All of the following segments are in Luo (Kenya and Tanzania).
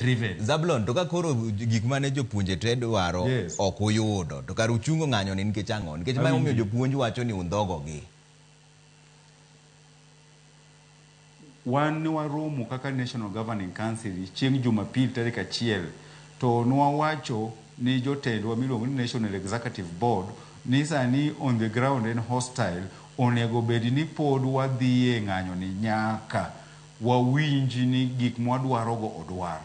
Driven. Zablon, to ka koro gik mane jopuonje te dwaro ok uyudo, to kar uchungo ng'anyo ni nikech ang'o? Nikech ma omiyo jopuonj wacho ni undhogogi. Wan ne waromo kaka National Governing Council chieng' Jumapil tarik achiel to nwawacho ni jotendwa miluongo ni National Executive Board ni sani on the ground en hostile, onego bed ni pod wadhiye ng'anyo ni nyaka wawinj ni gik mwadwarogo odwar,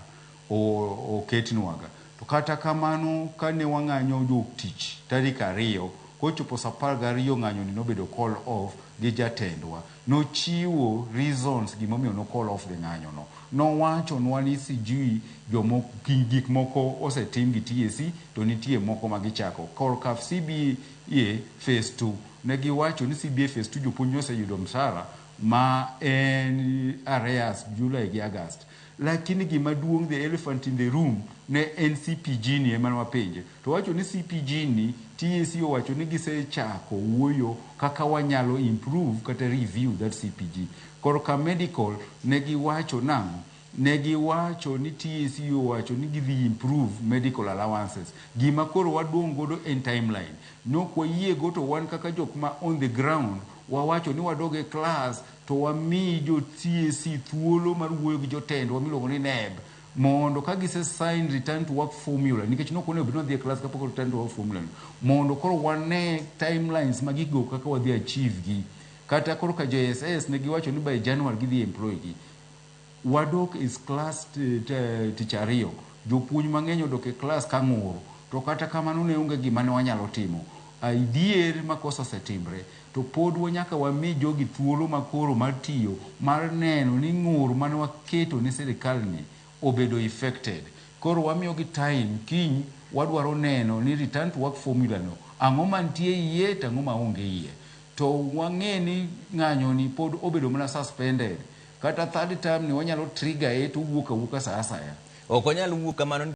oketnwaga. To kata kamano kane wang'anyo jotich tarik ariyo, kochopo saa 12 ng'anyo ni nobedo call off gi jatendwa. Nochiwo reasons gimomiyo no call off the ng'anyo no. Nowachonwa ni sijui jomoko gik moko osetim gi TSC to nitie moko ma gichako. Korka CBA phase 2 ne giwacho ni CBA phase 2 jopuonj oseyudo msara ma en arrears July gi August. Lakini gima duong', the elephant in the room, ne en CPG ni ema ne wapenje. To wacho ni CPG ni TSC owacho ni gisechako wuoyo kaka wanyalo improve kata review that CPG. Korka medical ne giwacho nang'o? Ne giwacho ni TSC owacho ni gidhi improve medical allowances. Gima koro wadong' godo en timeline. Nok wayie go to wan kaka jok ma on the ground wawacho ni wadog e class to wami jo TSC thuolo mar wuoyo gi jotendwa miluongo ni NEB mondo ka gise sign return to work formula, nikech nok onego bed ni wadhi e class kapok return to work formula no, mondo koro wane timelines ma gigo kaka wadhi achieve gi. Kata koro ka JSS ne giwacho ni by January gidhi employ gi. Wadok e class tich ariyo, jopuonj mang'eny odok e class ka ng'ur, to kata kamano ne onge gima ne wanyalo timo. Adier makosa osetimre, to pod nyaka wami jogi thuolo makoro mar tiyo mar neno ni ng'ur mane waketo ne sirikal ni obedo affected. Koro wamiyogi time, kiny wadwaro neno ni return to work formula no ang'o mantie iye to ang'o maonge iye. To wang'e ni ng'anyo ni pod obedo mana suspended. Kata third term ni wanyalo trigger e to owuok awuoka sa asaya. Ok onyal wuok kamano.